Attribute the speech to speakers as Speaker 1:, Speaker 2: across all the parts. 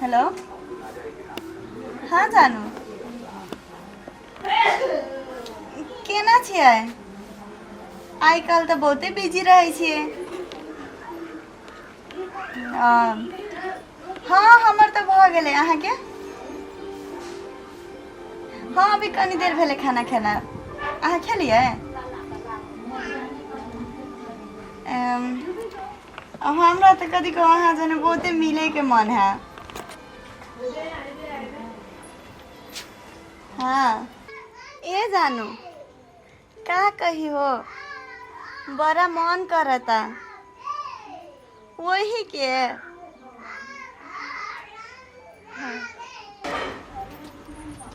Speaker 1: Hello. हँ जानू, केना छियै? आइ काल्हि तऽ बहुते बिजी रहै छियै। हँ, हमर तऽ भऽ गेलै, अहाँके? हँ, अभी कनी देर भेलै खाना खेना। अहाँ खेलियै? हमरा तऽ कथी कहू, अहाँ जने बहुते मिलैके मन है। हँ, ए जानू, का कही हो, बड़ा मन करता वही के।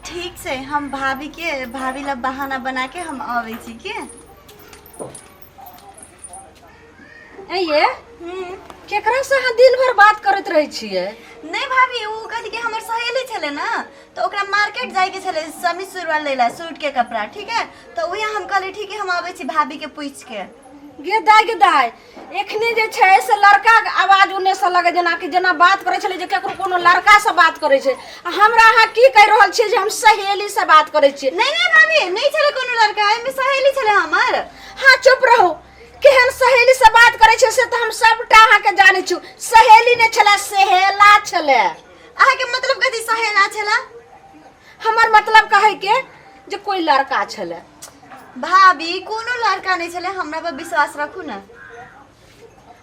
Speaker 1: ठीक छै, हम भाभी के भाभी ला बहाना बना के हम अबै छी के।
Speaker 2: ये केकरा से अहाँ दिन भर बात करैत रहै छियै?
Speaker 1: नहीं भाभी, ओ कथी के हमर सहेली छलै ना, तऽ ओकरा मार्केट जाय के छलै समीज सुरवाल लै ला, सूट के कपड़ा। ठीक है, तऽ वही हम कहली ठीक है, हम आबै छी भाभी के पूछ के।
Speaker 2: गे दाय, गे दाय, एखने जे छै से लड़का के आवाज ओने से लगे, जेनाकि जेना बात करै छलै जे केकरो कोनो लड़का से बात करै छै, आ हमरा अहाँ की कहि रहल छियै जे हम सहेली से बात करै छियै?
Speaker 1: नहीं नहीं भाभी, नहीं छलै कोनो लड़का एहिमे, सहेली छलै हमर।
Speaker 2: हाँ, चुप रहू। केहन सहेली से बात करै छै से तऽ हम सबटा अहाँके जानै छी। सहेली नहि छलै, सहेला छलै।
Speaker 1: अहाँके मतलब कथी सहेला छलै?
Speaker 2: हमर मतलब कहै के जे कोई लड़का छलै।
Speaker 1: भाभी, कोनो लड़का नहीं छलै, हमरा पर विश्वास रखू ना।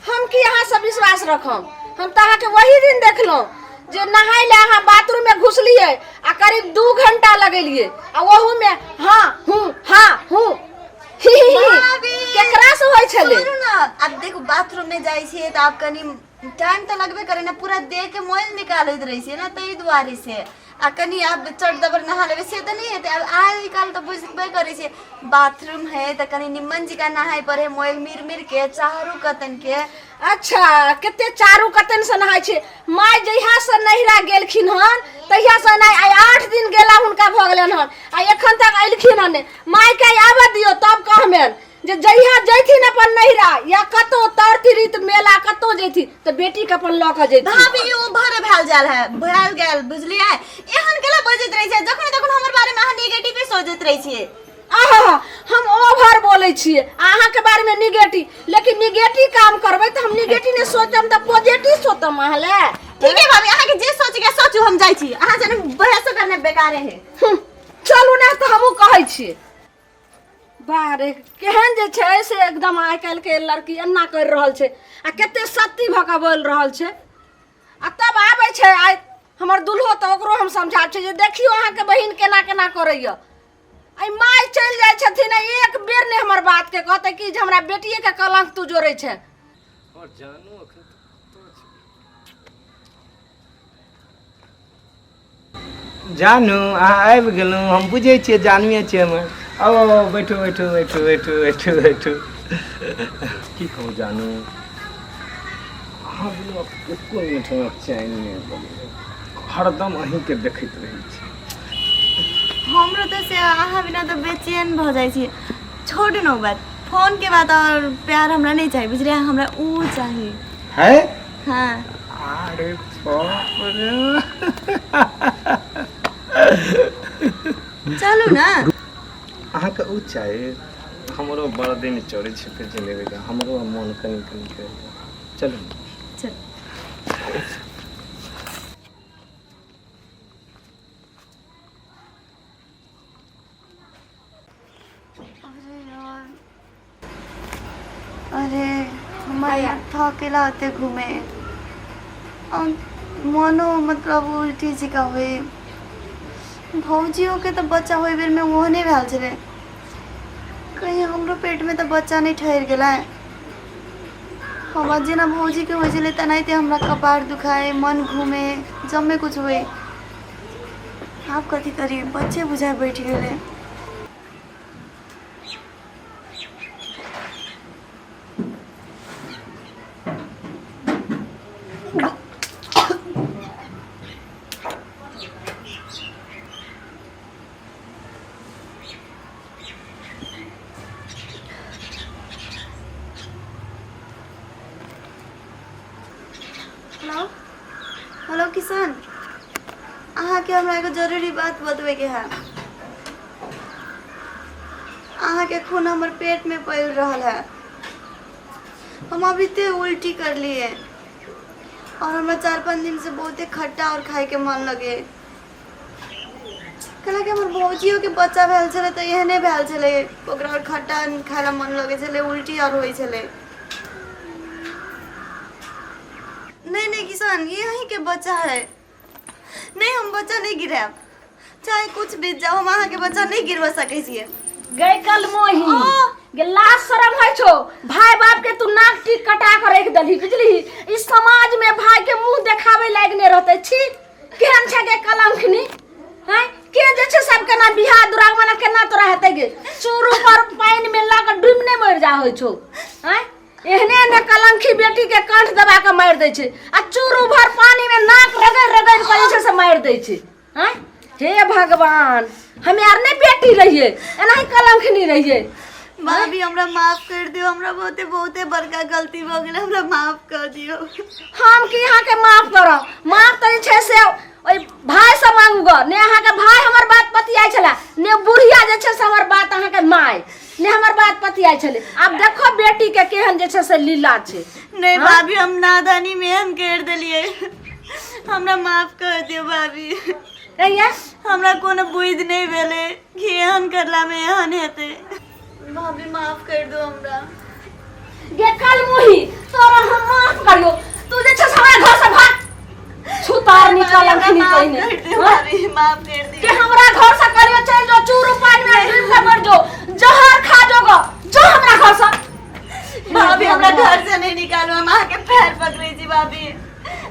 Speaker 2: हम की अहाँ से विश्वास रखम? हम तऽ अहाँके वही दिन देखलहुँ जे नहाय लए अहाँ बाथरूम में घुसलियै आ करीब 2 घंटा लगेलियै, आ ओहू में हाँ हूँ हाँ हूँ ही ही ही।
Speaker 1: भाभी!
Speaker 2: केकरा से होइ छलै?
Speaker 1: सुनू ना, आब देखू, बाथरूम में जाइ छियै तऽ आब कनि टाइम तऽ लगबे करे ना, पूरा देह के मोइल निकालैत रहै छियै ना, ताहि दुआरे से। आ कनि आब चट दबर नहा लेबै से तऽ नहि हेतै। आब आइ काल्हि तऽ बुझबे करै छियै, बाथरूम है तऽ कनि निम्मन जकाँ नहाय पड़े है, मोइल मिर मिर के चारू कतन के।
Speaker 2: अच्छा, कते चारू कतन से नहाय छै। माय जहिया से नैहरा गेलखिन हन तहिया से नहि, आइ 8 दिन गेला हुनका भऽ गेलनि हन आ एखन तक एलखिन हन नहि। माय के आइ आबऽ दियौ, तब कहबनि जे जहिया जैथिन अपन नैहरा या कतौ तर तीर्थ मेला कतौ जैथिन तऽ बेटी के अपन लऽ कऽ जैथिन।
Speaker 1: भाभी, ओ भरे भेल जाल है, भेल गेल, बुझलियै? एहन केला बजैत रहै छै? जखन तखन हमर बारे में अहाँ नेगेटिवे सोचैत रहै छियै।
Speaker 2: आहा, हम ओवर बोलै छियै आ अहाँके बारेमे निगेटिव, लेकिन निगेटिव काम करबै तऽ हम निगेटिव नहि सोचम तऽ पॉजिटिव सोचम अहाँ लए।
Speaker 1: ठीक है भाभी, अहाँके जे सोचे के सोचू, हम जाइ छी। अहाँ जन बहसो करने बेकारे है।
Speaker 2: चलू ने, तऽ हमहूँ कहै छियै। बारे, केहन जे छै से एकदम आइ काल्हिके लड़की एना करि रहल छै आ कते सत्ती भऽ कऽ बोलि रहल छै। आ तब आबै छै आइ हमर दुल्हो तऽ ओकरो हम समझाबै छियै जे देखियौ अहाँके बहिन केना केना करैया। आइ माय चलि जाइ छथिन आ एक बेर नहि हमर बातके कहतै कि जे हमरा बेटिएके कलंक तू जोड़ै छै।
Speaker 3: और जानू अखन तऽ कतऽ छै? जानू, अहाँ आबि गेलहुँ। हम बुझै छियै, जानुए छियै हमर। आउ आउ आउ, बैठू बैठू बैठू बैठू बैठू बैठू। की कहू जानू, अहाँ बिना एको मिनट हमरा चैन नहि पड़ैए। हरदम अहीँके देखैत रहै छी।
Speaker 1: हमरो तऽ से अहाँ बिना तऽ बेचैन भऽ जाइ छी। छोड़ू ने ओ बात, फोनके बात और प्यार हमरा नहि चाही, बुझलियै? हमरा ऊ चाही।
Speaker 3: है?
Speaker 1: हाँ।
Speaker 3: अरे बाप रे!
Speaker 1: चलू ने।
Speaker 3: अहाँके ऊ चाही? हमरो बड़ दिन चोरी छिपे जलेबै, हमरो मोन कनि कनि करैए। चलू ने।
Speaker 1: चल। अरे यार, अरे हमर यार थकेला होते घूमे और मनो मतलब उल्टी जिका होए। भौजियो के तऽ बच्चा होए बेर में ओहने भेल छलै, कहीं हमरो पेट में तऽ बच्चा नहीं ठहर गेलै। हमरा जेना भौजीके होइ छलै तेनाहिते हमरा कपार दुखाए, मन घूमे, जम्मे कुछ होए। आब कथी करी? बच्चे बुझाइ बैठ गेलै। Hello hello, Kishan. अहाँके हमरा एगो जरूरी बात बतबैके है। अहाँके खून हमर पेटमे पड़ि रहल है। हम अभी ते उल्टी करलिए और हमरा 4-5 दिन से बहुते खट्टा और खाइके मन लगे। कहलक कि हमर भौजियोके बच्चा भेल छलै तऽ एहने भेल छलै, ओकरा आओर खट्टा खाय लए मन लगै छलै, उल्टी आओर होइ छलै। नहीं नहीं किसान, ये अहीं के बच्चा है। नहीं, हम बच्चा नहीं गिरायब, चाहे कुछ बीत जाओ, हम अहाँ के बच्चा नहीं गिरवा सकै छियै।
Speaker 2: गई कल मोही गे, लाज शरम है छो? भाई बाप के तू नाक टीक कटा के रख दलही, बुझली? इस समाज में भाई के मुंह देखावे लायक नहीं रहते। छी, केहन छै गे कलंकनी हैं? के जे छै सब केना बियाह दुरागमन केना तोरा हेतै गे? चूरू पर पानि में लग डूबि नहीं मरि जा होइ छो हैं? एहने एहने कलंकी बेटी के कंठ दबा के मारि दै छै आ चूरू भर पानी में नाक रगड़ रगड़ के जे छै से मारि दै छै हैं? हे भगवान, हमे आर नहीं बेटी रहिए, एनाही कलंकनी रहिए।
Speaker 1: भाभी, हमरा माफ कर दियो, हमरा बहुते बहुते बड़का गलती भऽ गेलै, हमरा माफ कर दियो।
Speaker 2: हम की अहाँके माफ करब? माफ तऽ जे छै से ओहि भाय से मांगू गऽ। ने अहाँके भाय हमर बात पतियाइ छलै, ने बुढ़िया जे छै से हमर बात, अहाँके माय ने हमर बात पतियाइ छलै। आब देखो बेटी के केहन जे छै से लीला छै।
Speaker 1: नहीं भाभी, हम नादानी में हम कर देलिए, हमरा माफ कर दियो भाभी।
Speaker 2: कहिया
Speaker 1: हमरा कोनो बुद्धि नहीं भेलै कि एहन करला में एहन हेतै। भाभी, माफ कर दो हमरा।
Speaker 2: गे कल मुही, तोरा हम माफ करियो? तू जे छै से हमरा घर से भाग, छुतार निकल
Speaker 1: हमरा
Speaker 2: अंखनी
Speaker 1: माफ
Speaker 2: पहिने
Speaker 1: कर दियो।
Speaker 2: हाँ?
Speaker 1: भाभी, माफ कर
Speaker 2: कि
Speaker 1: दियो।
Speaker 2: हमरा घर से करियो चल जो, चूरू पानी में डूब के मर जो, जहर खा जो गो, जो हमरा घर से।
Speaker 1: भाभी, हमरा घर से नहीं निकालू, हम अहाँके पैर पकड़ै छी। भाभी,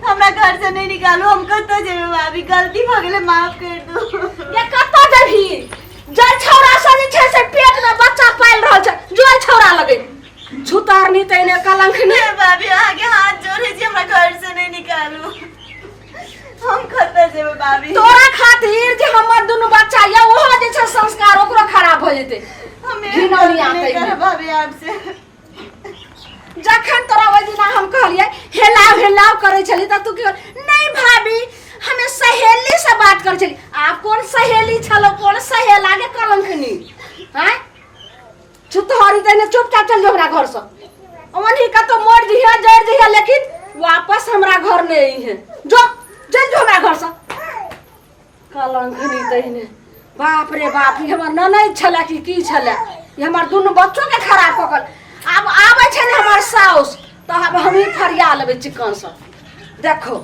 Speaker 1: हमरा घर से नहीं निकालू, हम कतऽ जेबै? भाभी, गलती भऽ गेलै, माफ कर दू।
Speaker 2: ये कतऽ जेबही? जै छौड़ा से जे छै से पेट में बच्चा पालि रहल छै, जो छौड़ा लगे। छुतारनी तैने कलंकनी।
Speaker 1: नहीं भाभी, अहाँके हाथ जोड़ै छी, हमरा घर से नहीं निकालू, हम कतऽ जेबै भाभी?
Speaker 2: तोरा खातिर जे हमर दुनू बच्चा या ओहो जे छै संस्कार ओकरो खराब भऽ जेतै।
Speaker 1: हम एहन
Speaker 2: घिनौनी
Speaker 1: गलती नहीं
Speaker 2: आतै।
Speaker 1: करब भाभी आपसे।
Speaker 2: जखन तोरा ओहि दिना हम कहलियै हेलाव हेलाव करै छली तऽ तू की नहीं भाभी, हमे सहेली से बात करै छली। आब कोन सहेली छलो, कोन सहेला के कलंकनी हैं? छुतहरी तैने, चुपचाप चल जो हमरा घर से। ओनही कतौ मर जइहे, जरि जइहे, लेकिन वापस हमरा घर नहीं अइहे। जो, चल जो हमरा घर से। कलंकनी तहिने, बाप रे बाप, ई हमर ननैद छलै कि की छलै? ई हमर दुनू बच्चो के खराब कऽ कऽ आब आबै छै ने हमर साउस, तऽ आब हमही फरिया लेबै चिकनसँ। देखो।